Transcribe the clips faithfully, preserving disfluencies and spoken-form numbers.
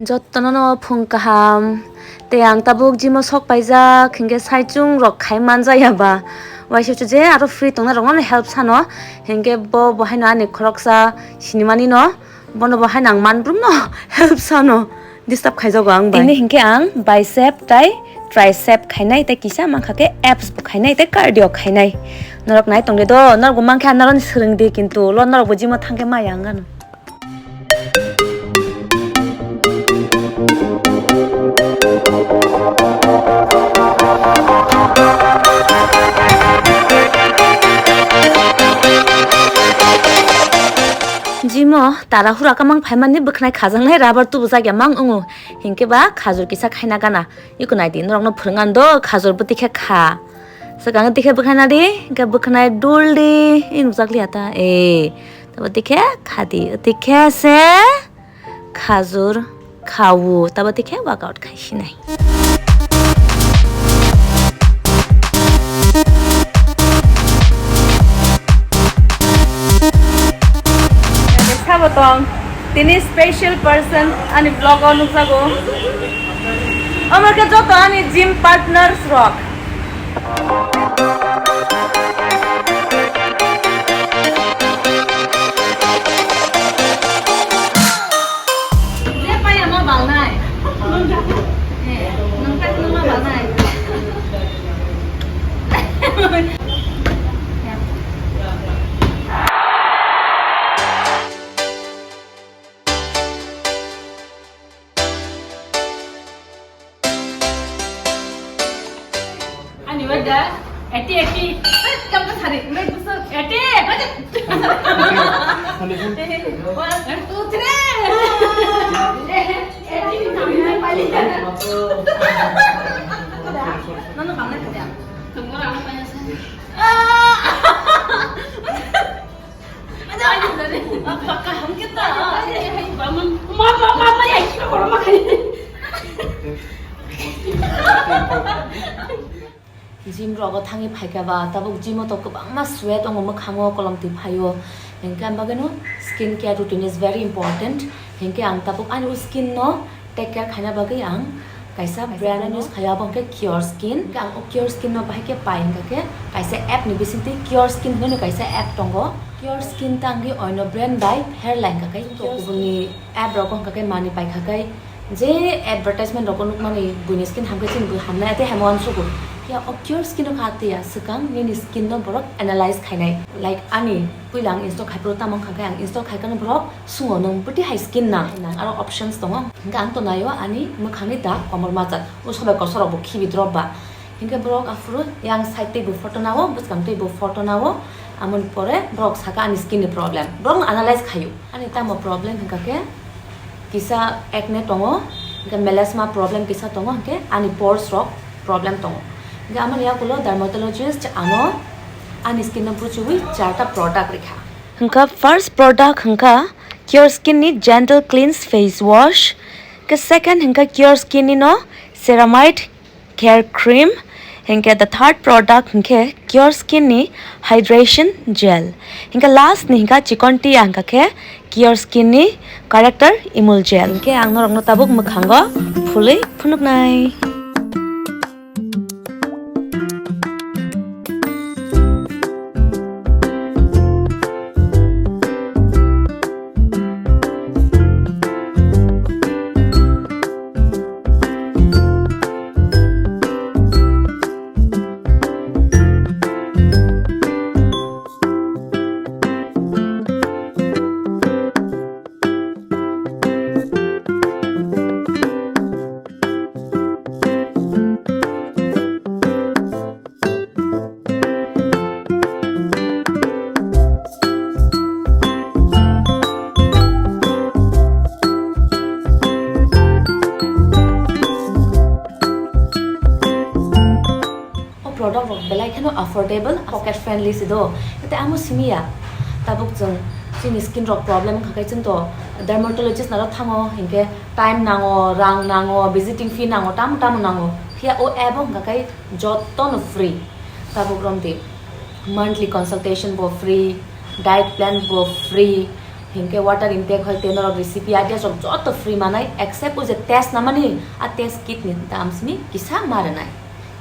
Jottono no phung kaham. Tei ang tabuk gym o sok paijak, hinkhe saichung rok khai manjaya ba. Waisa je aro free tongnai rok no help sano. Hinkhe bo bo haino ani khoroksa sinimani no. Bono bo haino ang manbrum no help sano. Disturb khaijago ang bai. Tini hinkhe ang bicep tai tricep khainai tei kisa mankha khe abs bo khainai tei cardio khainai. Norok nai tongde do, norok bo mankhe ang norok ni swrwng di kintu lo norok bo gym o thangkhe maya wng ano. Gym o tarahura kamang phaimani bwkhnai khajaknai rubber tubujak ya mang wngo, hinkhe ba khajur kisa khaina gana. Iko nai di, norokno phwrwng ani do khajur bwtwi khe kha. Swkang twi khe bwkhnai na di, hinkhe bwkhnai dul di, e nukjak liya ta, e. Tabo twi khe kha di, twi khe se khajur kha o, tabo twi khe workout khai sinai. Sabo tong, tini special person ani vlog o nukjago. Omo khe joto ani gym partners rok. Ani wada, eti, eti. Kam ka sari, mai gusu. Eti, eti. One, two, three. Eti, eti, eti. Nono kamna kaya. Tunggu rama kaya sa. Gym rogo thangwi phaikha ba, tabuk gym o to kwbangma sweat wngo mwkhango, kolom twi phaio. Hinkhe ang bagwino skin care routine is very important. Hinkhe ang tabuk ani o skin no take care khaina bagwi ang kaisa brand use khaio, abo hwnkhe Cure Skin. Ang o Cure Skin no bahai khe pai hwnkha khe kaisa app ni bisingtwi Cure Skin hinwi kaisa app tongo. Cure Skin tangwi oino brand bai hair line kakai kubuni app rok hwnkha khe mani paikha khe je advertisement rok nukmani buini skin hamkhe chini bui hamnai tei hamo uansugo. Ya o Cure Skin no kha twiya swkang nini skin no borok analyze khainai, like ani puila ang install khaiphuru tamo wngkha khe ang install khaikhe borok sungo nwng bwtwi hai skin nang, nang aro options tongo. Hingke ang to naio ani mwkhangni dak komor machar, o sobai kosorok bo khibi drop ba. Hingke borok aphuru yang side tei bo photo nao, bwskang tei bo photo nao, amoni pore borok saka ani skin ni problem, borok no analyze khaio. Ani tamo problem hingka khe kisa acne tongo, hingke melasma problem kisa tongo, hingke ani pores rok problem tongo. Hingke amoni yakulo dermatologist ano ani skin no buchiwi charta product rikha. Hingka first product hingka Cure Skin ni Gentle Cleanse Face Wash. Ke second hingka Cure Skin ni no Ceramide Care Cream. Hingke the third product hingke Cure Skin ni Hydration Gel. Hingke last ni hingka chikon tea hingka khe Cure Skin ni Corrector Emulgel. Hingke ang norok no tabuk mwkhango phulwi phunuknai. O product rok belai kheno affordable, pocket friendly se do. Tei amo simi ya. Tabuk chwng chini skin rok problem wngkha khe chwng to dermatologist naro thango, hinkhe time nango, rang nango, visiting fee nango, tamo tamo nango. Phiya o app o wngkha khe jotono free. Tabuk romdi monthly consultation bo free, diet plan bo free, Hinkhe water intake hai tei norok recipe idea rok joto free manai, except o je test namani, a test kit ni dam simi kisa ma rwnai.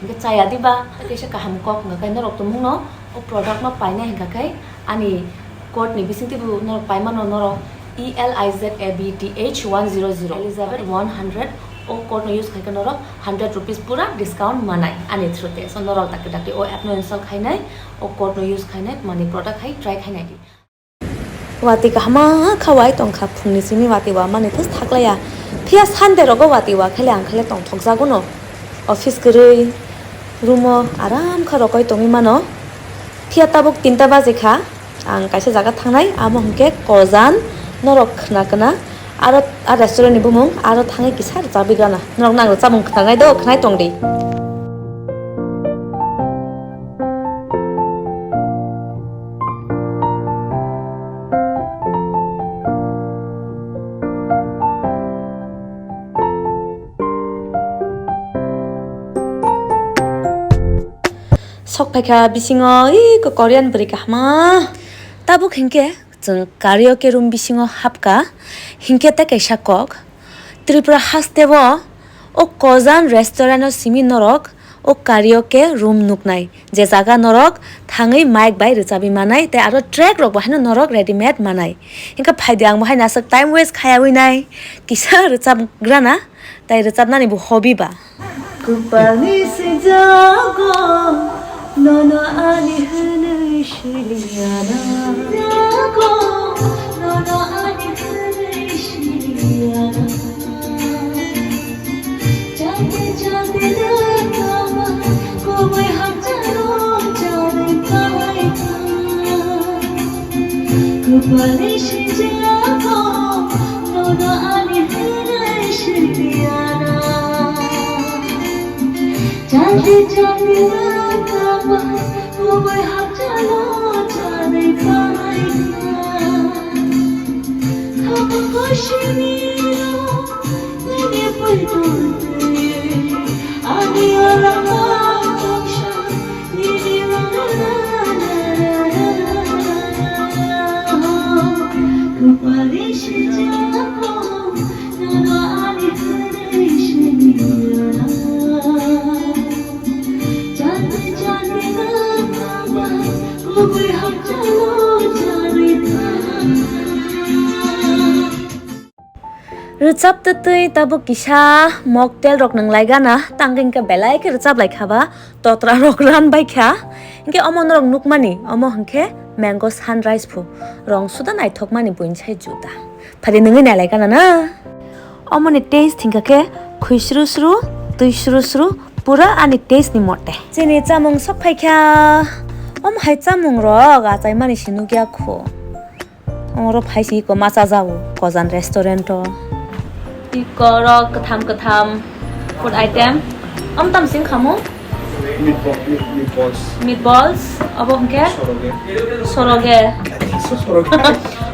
Hinkhe chaya diba, kaisa kaham kok hwnkha khe norok tongmungno o product no painai hwnkha khe ani code ni bisingtwi bo norok paimano norok E L I Z A B T H one zero zero, Elizabeth one hundred, o code no use khai khe norok hundred rupees pura discount manai ani through te. So norok dakti dakti o app no install khainai, o code no use khainai, mani product hai try khainai di. Watwi kahama kha wai tongkha, phungni simi watwi wamani thus thaklaiya. Phiya Sunday rogo watwi wa khaile ang khaile tongthokjago no. Office kwrwi, room o aram kha rokoi tongwi mano. Phiya tabuk tinta baji kha, ang kaisa jaga thangnai, amo hwnkhe Kozan, norok khna khna. Aro a restaurant ni bumung, aro thangwi kisa rwchapwi gana. Norok nang rwchapmung khnanai do, khnai tong di. Sok phaikha bisingo, iko Korean bwrwi kahama. Tabuk hinkhe chwng karaoke room bisingo hapkha, hinkhe tei kaisa kok. Tripura hasteo o Kozan restaurant o simi norok o karaoke room nuknai, je jaga norok thangwi mic bai rwchabwi manai tei aro track rok bo haino norok readymade manai. Hinkhe phaidi ang bo haino aswk time waste khayawi nai, kisa rwchapgrana tei rwchapnani bo hobby ba. Kupalni sijago, nono ani hwnwi siliya na. Sijago, nono ani hwnwi siliya na. Chate chate na kama, kubui hamjaro chare paita. Kupalni sijago, nono ani hwnwi siliya na. Chate chate na kama, kubui hamjaro chare paita. Khama kosini ro, nini paitu ani alama toksa. Rwchap twtwi tabuk kisa mocktail rok nwnglai gana, tangkhe hinkhe belai khe rwchap lai kha ba, totra rok ran bai kha. Hinkhe omo norok nukmani, omo hinkhe mango sunrise phu, rong suda naithok mani buini sai juda. Phadi nwngwi nailai gana na. Omoni taste hinkha khe khwi sru sru, twi sru sru, pura ani taste ni mote. Chini chamung sok phai kha, omo hai chamung rok achai mani si nukya khu. Oro phai si iko ma chajago, Kozan restaurant o. Iko rok kwtham kwtham food item. Om tam sing khamu? Meatball, meat, meatballs. Meatballs, abo hwnkhe? Soroge. Soroge. I think so, soroge.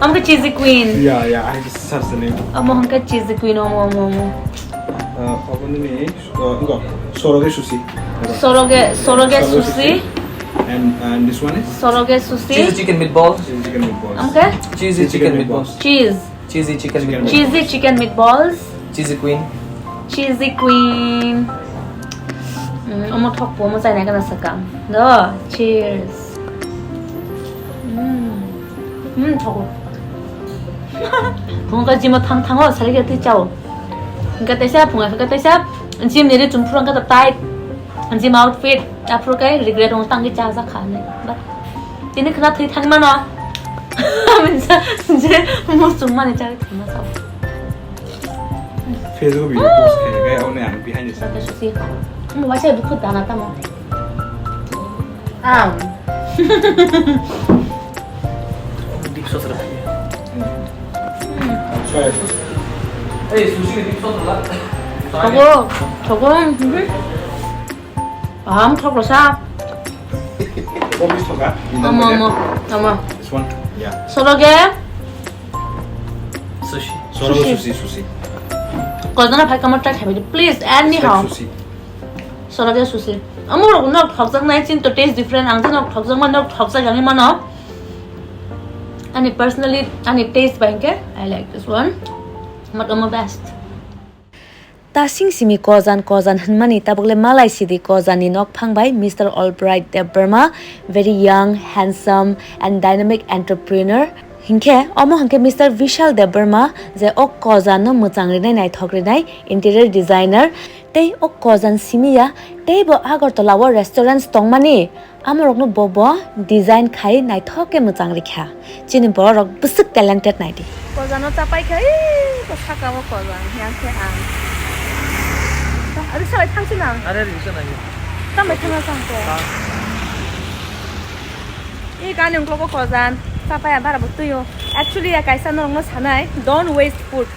Omo khe cheesy queen. Yeah, yeah, I just searched the name. Omo hwnkhe cheesy queen, omo, omo, omo. Uh, obo nini Uh, go. Soroge sushi. Soroge, soroge sushi. And, and this one is? Soroge sushi. Cheesy chicken meatball. Cheesy chicken meatballs. Omo khe? Cheesy chicken meatballs. Cheese. Cheesy chicken meatballs. Cheesy chicken meatballs. Cheesy queen. Cheesy queen. Mm, omo thok po, omo chaina gana sakam. Do, cheers. Mm. Mm, thok. Phungo ka jimo thang thango, sari khe twi chao. Hingke teisa phungo, hingke teisa gym ni ri chum phuru hingke tight. Gym outfit, aphuru khe regret wng tangwi cha ja kha hinwi. But tini khna thwi thang mano. Minsa je muchung mani chari thangma sao. Facebook video post khe khe, one ang behind the scenes. Sate susi. Mo waisa dukhu dana tamo. Ang. Deep sauce rwkha. Soya sauce. Hey, sushi ni deep sauce rwla. Thogo, thogo. Mhm. Aham, thok rwsa. What is thoga? Amo, amo, amo. This one? Yeah. Soroge. Sushi. Soroge sushi, sushi. Kozana phai kama try khabai, please, anyhow. Sushi. Soroge sushi. Amo rok nok thokjak nai chin to taste different. Ang jeno thokjak ma nok thokjak yang mano. Ani personally, ani taste bai hwnkhe, I like this one. But omo best. Tasing simi Kojan Kojan hwnmani tabukle malai sidi Kojanni nok phang bai Mister Albright Debbarma, very young, handsome and dynamic entrepreneur. Hinkhe omo hinkhe Mister Vishal Debbarma je o Kojanno mwchang rinai, naithok rinai, interior designer. Tei o Kojan simi ya, tei bo Agartala o restaurants tongmani. Amorokno bo bo design khai naithok khe mwchang rikha. Chini borok bwswk talented naidi. Kozano chapai khe, ih, bo saka o Kojan, yang khe ang. Ari salai thangsi nang. Are ri se nai. Tamai thangna chang ko. Ha. I gani ungklogo Kojan, chapai a bara bo twi o. Actually, ya kaisa norokno sanai, don't waste food.